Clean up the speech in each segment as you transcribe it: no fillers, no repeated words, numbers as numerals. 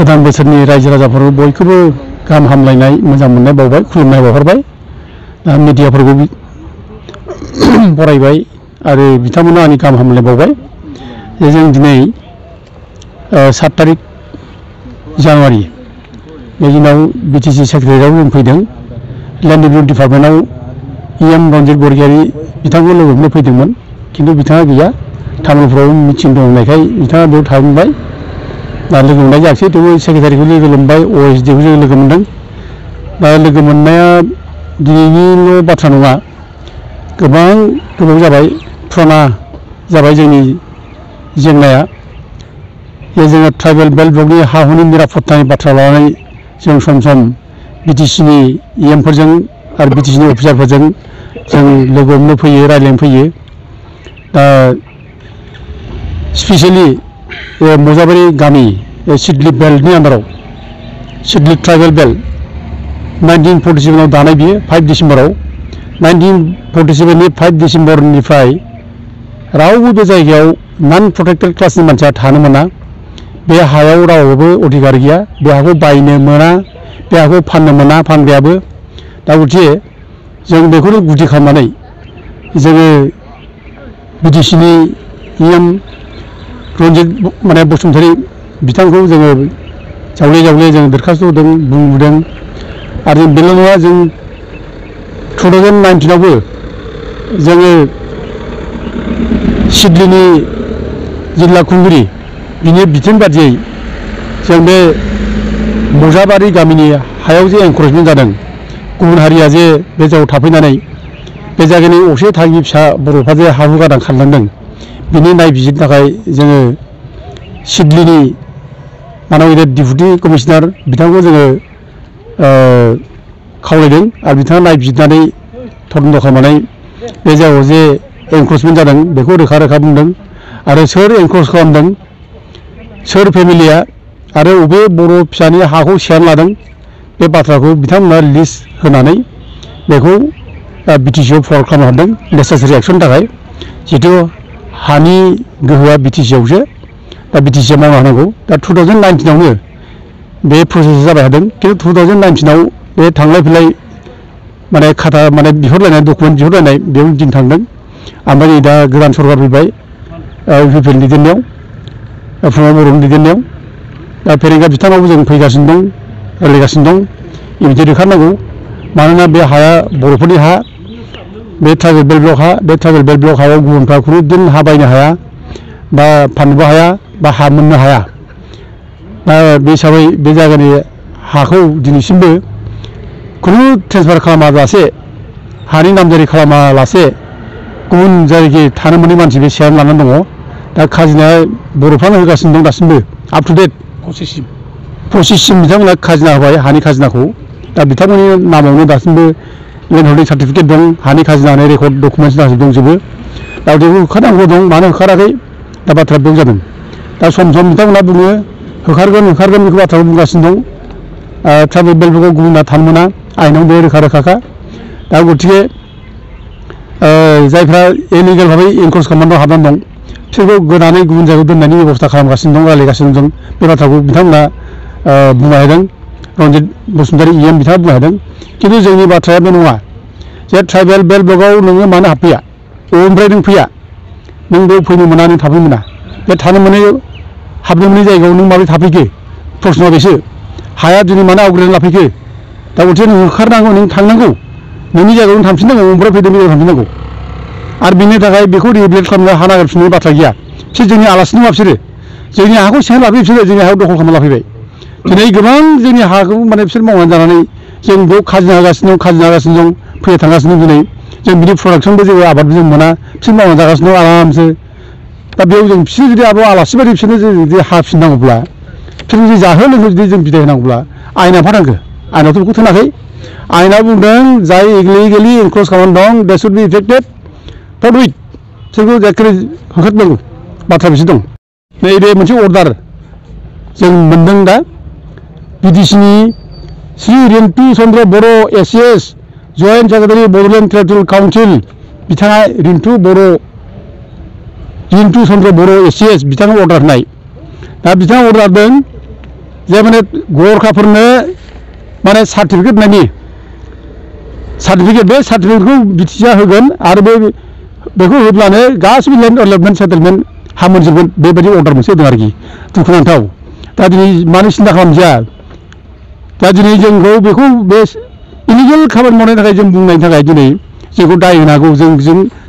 गोदान बोसोरनि रायजो राजाफोर बयखौबो गाहाम हामलायनाय मोजां मोननाय बावबाय खुलुमनाय बावहरबाय दा मिडियाफोरखौ बरायबाय आरो बिथांमोना आंनि गाहाम हामलायनाय बावबाय जे जों दिनै 7 तारिख जानुवारि बे दिनाव बिटिसि सेक्रेटारियाव जों फैदों लेन्ड डेभेलपमेन्ट डिपार्टमेन्टआव EM रन्जित बरगयारी बिथांखौ लोगो हमनो फैदोंमोन खिन्थु बिथाङा गैया तामुलपुराव मिटिं दं होननायखाय बिथाङा बेयाव थांबाय दा लोगो मोननाय जायाखिसै थेवबो सेक्रेटारिखौ लोगो मोनबाय OSD खौ जों लोगो मोनदों दा लोगो मोननाया दिनैनिल' बाथ्रा नङा गोबां गोबाव जाबाय पुराना जाबाय जोंनि जेंनाया जे जोङो ट्राइबेल बेल्ट ब्लकनि हा हुनि निरापत्तानि बाथ्रा लानानै जों सम सम बिटिसिनि EMफोरजों आरो बिटिसिनि अफिसारफोरजों जों लोगो हमनो फैयो रायज्लायनो फैयो दा स्पेसियेलि मजाबारि गामि सिडली बेल्टनि आन्दाराव सिडली ट्राइबेल बेल्ट 1947 दानाय बियो 5 डिसेम्बराव 1947नि 5 डिसेम्बरनिफ्राय रावबो बे जायगायाव नन प्रोटेक्टेड क्लासनि मानसिया थानो मोना बे हायाव रावबो अधिकार गैया बे हाखौ बायनो मोना बे हाखौ फाननो मोना फानग्रायाबो दा गथिखे जों बेखौनो गुदि खालामनानै जोङो बिटिसिनि EM रन्जित बसुमतारी बिथांखौ जोङो जावले जों दरखास्त होदों बुंदों आरो बेल' नङा जों 2019आवबो जोङो सिडलीनि जिल्ला खुंगिरि बिनि बिथोन बादियै जों बे मजाबारि गामिनि हायाव जे एनक्रचमेन्ट जादों गुबुन हारिया जे बे जायगायाव थाफैनानै बे जायगानि असे थागिबि फिसा बर'फ्रा जे हा हु गादां खालामदों बिनि नायबिजिरनो थाखाय जोङो सिडलीनि माननीय डिप्युटी कमिशनार बिथांखौ जोङो खावलायदों आरो बिथाङा नायबिजिरनानै तदन्त खालामनानै बे जायगायाव जे एनक्रचमेन्ट जादों बेखौ रोखा बुंदों आरो सोर एनक्रच खालामदों सोर फेमिलिया आरो बबे बर' फिसानि हाखौ सेनानै लादों बे बाथ्राखौ बिथांमोना लिस्ट होनानै बेखौ बिटिसिआव फरवार्ड खालामनो हादों नेसेसारि एक्सननि थाखाय जिहेतु हानि गोहोआ बिटिसिआवसो दा बिटिसिआ मावनो हानांगौ दा 2019आवनो बे प्रसेसा जाबाय थादों खिन्थु 2019आव बे थांलाय फैलाय खाता बिहरलायनाय डकुमेन्ट बिहरलायनाय बेयाव दिन थांदों ओमफ्राय दा गोदान सरकार फैबाय UPPनि दैदेननायाव प्रमद बर'नि दैदेननायाव दा फेरेंगा बिथाङावबो जों फैगासिनो दं रायज्लायगासिनो दं इबिदि रोखानांगौ मानोना बे हाया बर'फोरनि हा बे ट्राइबेल बेल्ट ब्लक हा बे ट्राइबेल बेल्ट ब्लक हायाव गुबुनफ्रा खुनु दिन हा बायनो हाया बा फाननोबो हाया बा हा मोननो हाया दा बे हिसाबै बे जायगानि हाखौ दिनैसिमबो खुनु ट्रेन्सफार खालामाजासे हानि नामजारि खालामालासे गुबुन जायगायाव थानो मोनै मानसि बे सेयार लानानै दङ दा खाजिनाया बर'फ्रानो होगासिनो दं दासिमबो आप टु डेट प्रसेससिम बिथांमोना खाजिना होबाय हानि खाजिनाखौ दा बिथांमोननि नामावनो दासिमबो लेन्ड हल्डिं सार्टिफिकेट दं हानि खाजिना होनाय रेकर्ड डकुमेन्टस दासिम दंजोबो दा बेखौ होखानांगौ दं मानो होखाराखै दा बाथ्रा बेयाव जादों दा सम बिथांमोना बुङो होखारगोन बेखौ बाथ्राखौ बुंगासिनो दं ट्राइबेल बेल्ट ब्लकआव गुबुना थानो मोना आइनाव बे रोखाखा दा गथिखे जायफ्रा इलिगेल भाबै एनक्रच खालामनानै हाबनानै दं बिसोरखौ गोदानै गुबुन जायगायाव दोननायनि बेबस्था खालामगासिनो दं रायज्लायगासिनो दं बे बाथ्राखौ बिथांमोना बुंनो हादों रन्जित बसुमतारी EM बिथाङा बुंनो हादों खिन्थु जोंनि बाथ्राया बे नङा जे ट्राइबेल बेल्ट ब्लकआव नोङो मानो हाबफैया बबेनिफ्राय नों फैया नों बेयाव फैनो मोना नों थाफैनो मोना बे थानो मोनै हाबनो मोनै जायगायाव नों माबोरै थाफैखो प्रश्नआ बेसो हाया दिनै मानो आवग्रिनानै लाफैखो दा गथिखे नों होखारनांगौ नों थांनांगौ नोंनि जायगायाव नों थांफिननांगौ ओमफ्राय फैदों बेयाव थांफिननांगौ आरो बिनि थाखाय बेखौ रिहेबिलिट खालामनो हा नागिरफिननाय बाथ्रा गैया बिसोर जोंनि आलासि नङा बिसोरो जोंनि हाखौ सेनानै लाफैयो बिसोरो जोंनि हायाव दखल खालामना लाफैबाय दिनै गोबां जोंनि हाखौ बिसोर मावनानै जानानै जों बेयाव खाजिना होगासिनो दं फैनो थांगासिनो दिनै जों बिनि प्रडाक्सनबो जेबो आबादबो जों मोना बिसोर मावनानै जागासिनो दं आरामसे दा बेयाव जों बिसोर जुदि आरो आलासि बायदि बिसोरनो जुदि हा फिननांगौब्ला बिसोरनो जुदि जाहो लोंहो जुदि जों बिदाय होनांगौब्ला आयेना फानांगौ आयेनावथ' बेखौ थोनाखै आयेना बुंदों जाय इलिगेलि एनक्रच खालामनानै दं they should be affected for week बिसोरखौ एखेबारे होखारनांगौ बाथ्रा बिसोर दं नैबे मोनसे अर्डार जों मोनदों दा बिटिसिनि श्री रिन्टु चन्द्र बर' ACS joint secretary Bodoland territorial council बिथाङा रिन्टु चन्द्र बर' ACS बिथाङा अर्डार होनाय दा बिथाङा अर्डार होदों जे माने गरखाफोरनो माने सार्टिफिकेट नायनि सार्टिफिकेट बे सार्टिफिकेटखौ बिटिसिआ होगोन आरो बेखौ होब्लानो गासिबो लेन्ड डेभेलपमेन्ट सेटेलमेन्ट हा मोनजोबगोन बेबायदि अर्डार मोनसे होदों आरोखि दुखुनांथाव दा दिनै मानो सिन्था खालामजाया दा दिनै जोंखौ बेखौ बे इलिगेल खामानि मावनायनि थाखाय जों बुंनायनि थाखाय दिनै जोंखौ दाय होनो हागौ जों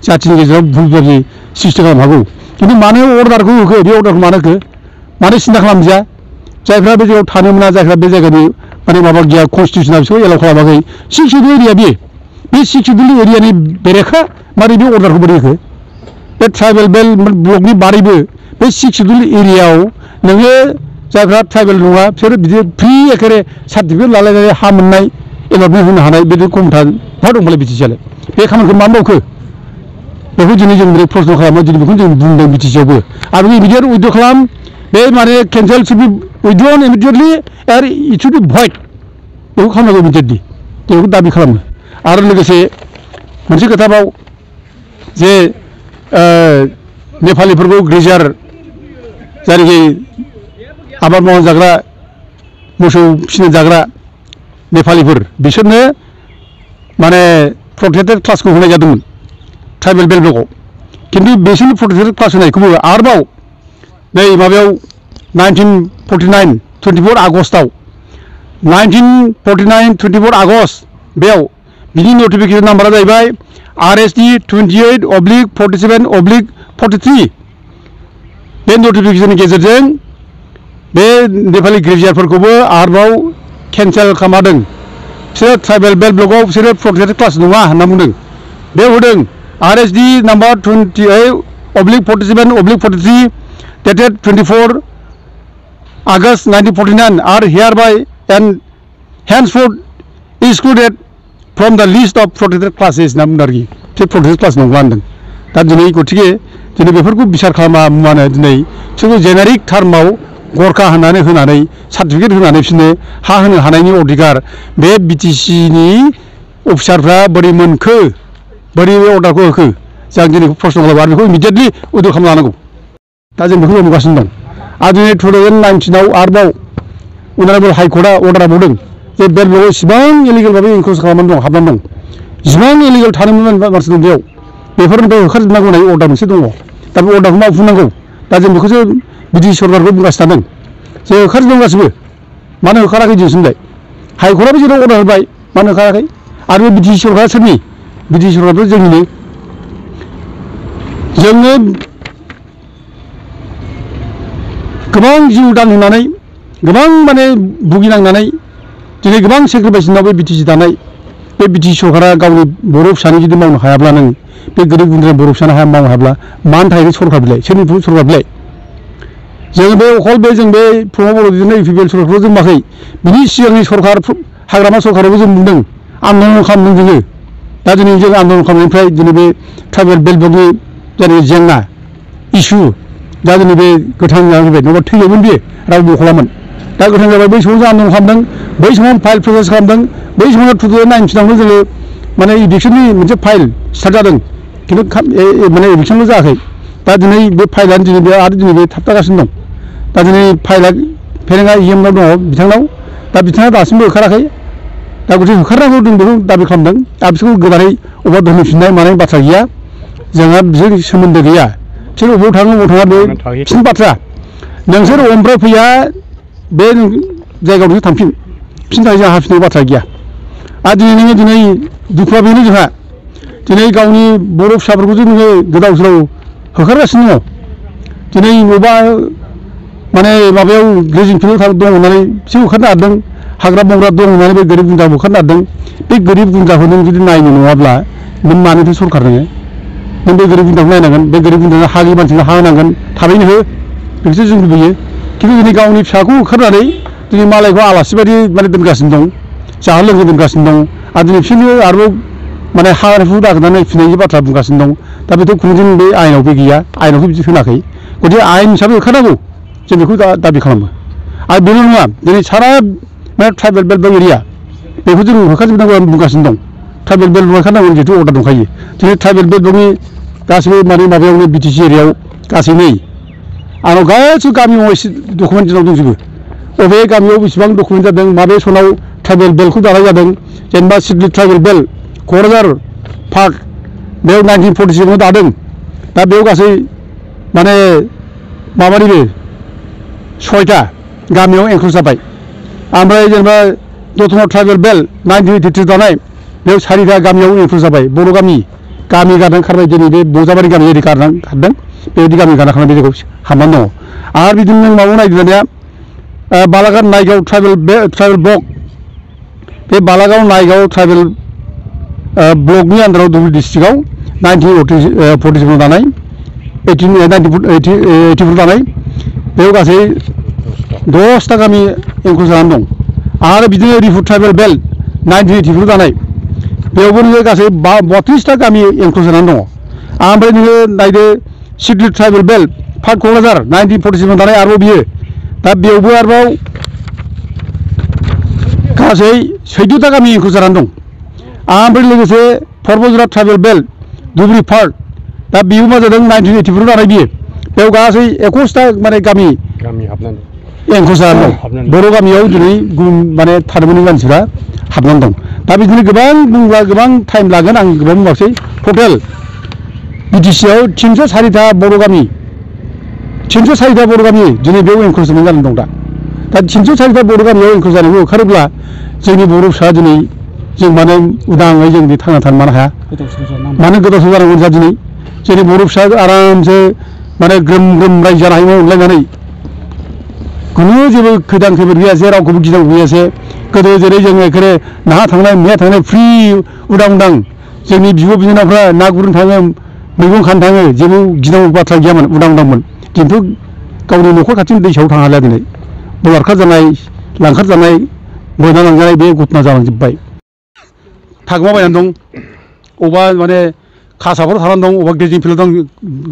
जाथिनि गेजेराव भुल बुजाबुजि सृष्टि खालामनो हागौ खिन्थु मानो अर्डारखौ होखो बे अर्डारखौ मानो होखो मानो सिन्था खालामजाया जायफ्रा बे जायगायाव थानो मोना जायफ्रा बे जायगानि माने माबा गैया कनस्टिटिउसना बिसोरखौ एलाउ खालामाखै 6 शिड्युल एरिया बे 6 शिड्युल एरियानि बेरेखा मारै बे अर्डारखौ बोरै होखो बे ट्राइबेल बेल्ट ब्लकनि बारैबो बे 6 शिड्युल एरियायाव नोङो जायफ्रा ट्राइबेल नङा बिसोर बिदि फ्रि एखेबारे सार्टिफिकेट लालायनानै हा मोननाय एलटमेन्ट होनो हानाय बे कमिटा मा दंबालाय बिटिसिआलाय बे खामानिखौ मा मावखो बेखौ दिनै जों प्रश्न खालामो दिनै बेखौ जों बुंदों बिटिसिआवबो आरो इमिडियेट उइद्र खालाम बे माने केन्सेल शुड बि उइद्रन इमिडियेटलि आरो इट शुड बि भइड बेखौ खालामनांगौ इमिडियेटलि बेखौ दाबि खालामो आरो लोगोसे मोनसे खोथाबाव जे नेपालिफोरखौ ग्रेजार जायनाखि आबाद मावना जाग्रा मोसौ फिसिनो जाग्रा नेपालिफोर बिसोरनो माने प्रोटेक्टेड क्लासखौ होनाय जादोंमोन ट्राइबेल बेल्ट ब्लकआव खिन्थु बिसोरनि प्रोटेक्टेड क्लास होनायखौबो आरोबाव नै माबायाव 1949 24 आगस्टआव 1949 24 आगस्ट बेयाव बिनि नटिफिकेसन नाम्बारा जाहैबाय RSD 28/47/43 बे नटिफिकेसननि गेजेरजों बे नेपालि ग्रेजुवेटफोरखौबो आरोबाव केन्सेल खालामदों बिसोरो ट्राइबेल बेल्ट ब्लकआव बिसोरो प्रोटेक्टेड क्लास नङा होनना बुंदों बेयाव होदों RSD number 28/47/43 dated 24 August 1949 are hereby and henceforth excluded from the list of protected classes होनना बुंदों आरोखि बे प्रोटेक्टेड क्लास नंला होनदों दा दिनै गतिके दिनै बेफोरखौ बिसार खालामानो दिनै बिसोरखौ जेनेरिक टार्माव गरखा होनानै सार्टिफिकेट होनानै बिसोरनो हा होनो हानायनि अधिकार बे बिटिसिनि अफिसारफ्रा बोरै मोनखो बोरै बे अर्डारखौ होखो जों दिनै प्रश्न खालामो आरो बेखौ इमिडियेटलि उइद्र खालामनो लानांगौ दा जों बेखौ नुगासिनो दं आरो दिनै 2019आव आरोबाव अनारेबल हाइकर्टआ अर्डार होबावदों जे बेल्ट ब्लकआव इसिबां इलिगेल भाबै इनक्ल'ज खालामनानै दं हाबनानै दं जिमान इलिगेल थानो मोननाय मानसि दं बेयाव बेफोरनिफ्राय होखारजोबनांगौ होननाय अर्डार मोनसे दङ दा बे अर्डारखौ मावफुंनांगौ दा जों बेखौसो बिटिसि सरकारखौ बुंगासिनो थादों जे होखारजोबदों गासिबो मानो होखाराखै दिनैसिमलाय हाइकर्टआबो जेराव अर्डार होबाय मानो होखाराखै आरो बे बिटिसि सरकारा सोरनि बिटिसि सरकाराथ' जोंनिनो जोङो गोबां जिउ दान होनानै गोबां माने भुगिनांनानै दिनै गोबां सेक्रिफाइस होनाव बे बिटिसि दानाय बे बिटिसि सरकारा गावनि बर' फिसानि जुदि मावनो हायाब्ला नों बे गोरिब गुन्द्रा बर' फिसानो मावनो हायाब्ला मानि थाखाय सरकार बिलाइ सोरनि सरकार बिलाइ जों बे अखल बे जों बे प्रमद बर' दिनै इउपिपिएल सरकारखौ जों माखै बिनि सिगांनि सरकार हाग्रामा सरकारावबो जों बुंदों आन्दलन खालामदों जोङो दा दिनै जों आन्दलन खालामनायनिफ्राय दिनै बे ट्राइबेल बेल्ट ब्लकनि जायनाखि जेंना इसु दा दिनै बे गोथां जानानै फैबाय नङाबा थैयोमोन बियो रावबो खालामोन दा गोथां जाबाय बै समाव जों आन्दलन खालामदों बै समाव फाइल प्रसेस खालामदों बै समाव 2019 जोङो माने इलेक्सननि मोनसे फाइल स्टार्ट जादों खिन्थु माने इलेक्सनल' जायाखै दा दिनै बे फाइलानो दिनै बे आरो दिनै बे थाबथागासिनो दं दा दिनै फाइला फेरेंगा इएमनाव दङ बिथांनाव दा बिथाङा दासिमबो होखाराखै दा गथिखे होखारनांगौ जों बेखौ दाबि खालामदों आरो बिसोरखौ गोदानै अबेबा दोनहैफिननाय मानाय बाथ्रा गैया जोंहा बिजों सोमोन्दो गैया बिसोर अबाव थाङो अबाव थाङा बे बिसोरनि बाथ्रा नोंसोर ओमफ्राय फैया बे जायगायाव नोंसोर थांफिन बिसोरनि थाखाय जोंहा हाफिननाय बाथ्रा गैया आरो दिनै नोङो दिनै दुखुआ बेनो जोंहा दिनै गावनि बर' फिसाफोरखौसो नोङो गोदाव सोराव होखारगासिनो दङ दिनै बबेबा माने माबायाव ग्रेजिं फिल्डआव दं होननानै बिसोर होखारनो हादों हाग्रा बंग्रा दं होननानै बे गोरिब गुन्द्राखौ होखारनो हादों बे गोरिब गुन्द्राखौ नों जुदि नायनो नङाब्ला नों मानिफ्राय सरकार नोङो नों बे गोरिब गुन्द्राखौ नायनांगोन बे गोरिब गुन्द्रानो हा गैयै मानसिनो हा होनांगोन थाबैनो हो बेखौसो जों लुबैयो खिन्थु दिनै गावनि फिसाखौ होखारनानै दिनै मालायखौ आलासि बायदि माने दोनगासिनो दं जाहो लोंहो दोनगासिनो दं आरो दिनै बिसोरनो आरोबाव माने हा हु नागिरनानै फिनायनि बाथ्रा बुंगासिनो दं दा बेथ' खुनुदिन बे आयेनाव बे गैया आयेनावथ' बिदि होनाखै गथिखे आयेन हिसाबै होखारनांगौ जों बेखौ दाबि खालामो आरो बेल' नङा दिनै सारा माने ट्राइबेल बेल्ट एरिया बेखौ जों होखारजोबनांगौ आं बुंगासिनो दं ट्राइबेल बेल्ट होखारनांगौ जिहेतु अर्डार दंखायो दिनै ट्राइबेल बेल्टनि गासिबो माने माबायावनो बिटिसि एरियायाव गासै नै आंनाव गासिबो गामि डकुमेन्ट दिनाव दंजोबो अबे गामियाव बेसेबां डकुमेन्ट जादों माबे सनाव ट्राइबेल बेल्टखौ दानाय जादों जेनेबा Siddeley tribal belt Kokrajhar park बेयाव 1947 दादों दा बेयाव गासै माने माबानिबो 6टा गामियाव एंक्ल'ज जाबाय ओमफ्राय जेनेबा दतमा ट्राइबेल बेल्ट 1983 दानाय बेयाव 4टा गामियाव एंक्ल'ज जाबाय बर' गामि गारनानै खारबाय दिनै बे बजाबारि गामि ओरै खारदों बेबायदि गामि गारना खारनाय बे जायगायाव हाबनानै दङ आरो बिदिनो नों माबायाव नायदों दानिया बालागाव नायगाव ट्राइबेल ब्लक बे बालागाव नायगाव ट्राइबेल ब्लकनि आन्दाराव धुबुरी डिस्ट्रिक्टआव 1947 दानाय 1984 दानाय बेयाव गासै 10टा गामि एंक्ल'ज जानानै दं आरो बिदिनो रिफु ट्राइबेल बेल्ट 1984 दानाय बेयावबो नोङो गासै 32टा गामि एंक्ल'ज जानानै दङ ओमफ्राय नोङो नायदो Siddeley tribal belt park Kokrajhar 1947 दानाय आरोबाव बियो दा बेयावबो आरोबाव गासै 14टा गामि एंक्ल'ज जानानै दं ओमफ्राय लोगोसे पर्बतझरा ट्राइबेल बेल्ट धुबुरी पार्क दा बेयो मा जादों 1984 दानाय बियो बेयाव गासै 21टा माने गामि हाबनानै एंक्ल'ज जानानै दं बर' गामियाव दिनै गुबुन माने थानो मोनै मानसिफ्रा हाबनानै दं दा बिदिनो गोबां बुंब्ला गोबां टाइम लागोन आं गोबां बुंबासै टटेल बिटिसिआव 304टा बर' गामि 304टा बर' गामि दिनै बेयाव एंक्ल'ज जानानै दं दा 304टा बर' गामियाव एंक्ल'ज जानायखौ होखारोब्ला जोंनि बर' फिसा दिनै जों माने उदाङै जों थांना थानो मानो हाया मानो गोदाव सोराव जानांगौ जा दिनै जोंनि बर' फिसा आरामसे माने ग्रोम ग्रोम रायजो जानो हायोमोन अनलायनानै खुनु जेबो खैदां खैफोद गैयासे रावखौबो गिनांगौ गैयासे गोदो जेरै जोङो एखेबारे नाहा थांनाय मैया थांनाय फ्रि उदां जोंनि बिब' बिनानावफ्रा ना गुरनो थाङो मैगं खानो थाङो जेबो गिनांगौ बाथ्रा गैयामोन उदांमोन खिन्थु गावनि न'खर खाथिनि दैसायाव थांनो हालिया दिनै बलात्कार जानाय लांखार जानाय बोना लांजानाय बे घटना जालांजोब्बाय थागोमाबायनानै दं अबेबा माने खासाफोराव थानानै दं अबेबा गेजिं फिल्डआव दं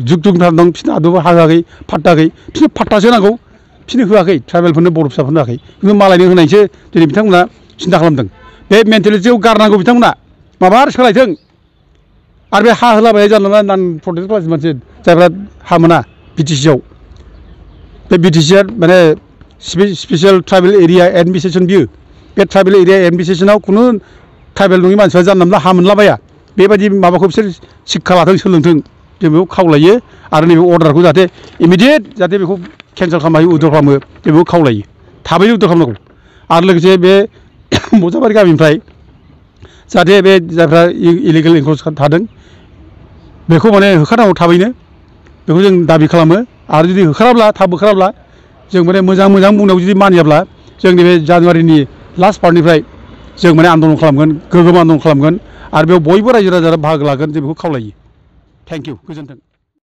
जुग जुग थानानै दं बिसोरनो आदबा हागाखै फाट्टाखै बिसोरनो फाट्टासो नांगौ बिसोरनो होआखै ट्राइबेलफोरनो बर' फिसाफोरनो होआखै खिन्थु मालायनो होनायसो दिनै बिथांमोना सिन्था खालामदों बे मेन्टेलिटियाव गारनांगौ बिथांमोना माबा सोलायथों आरो बे हा होलाबाय जानला नान प्रटेक्ट क्लास मानसि जायफ्रा हा मोना बिटिसिआव बे बिटिसिआ माने स्पेसियेल ट्राइबेल एरिया एडमिनिस्ट्रेसन बियो बे ट्राइबेल एरिया एडमिनिस्ट्रेसनाव खुनु ट्राइबेल नङि मानसिफ्रा जानला मोनला हा मोनलाबाया बेबायदि माबाखौ बिसोर शिक्षा लाथों सोलोंथों जों बेखौ खावलायो आरो नैबे अर्डारखौ जाहाथे इमिडियेट जाहाथे बेखौ केन्सेल खालामनो हायो उइद्र' खालामो बेखौ खावलायो थाबैनो उइद्र' खालामनांगौ आरो लोगोसे बे बजाबारि गामिनिफ्राय जाहाथे बे जायफ्रा इलिगेल एंक्ल'ज थादों बेखौ माने होखारनांगौ थाबैनो बेखौ जों दाबि खालामो आरो जुदि होखाराब्ला थाब होखाराब्ला जों माने मोजां बुंनायाव जुदि मानियाब्ला जोंनि बे जानुवारिनि लास्ट पार्टनिफ्राय जों माने आन्दलन खालामगोन गोगोम आन्दलन खालामगोन आरो बेयाव बयबो रायजो राजाफ्रा बाहागो लागोन जों बेखौ खावलायो थेंक इउ गोजोन्थों।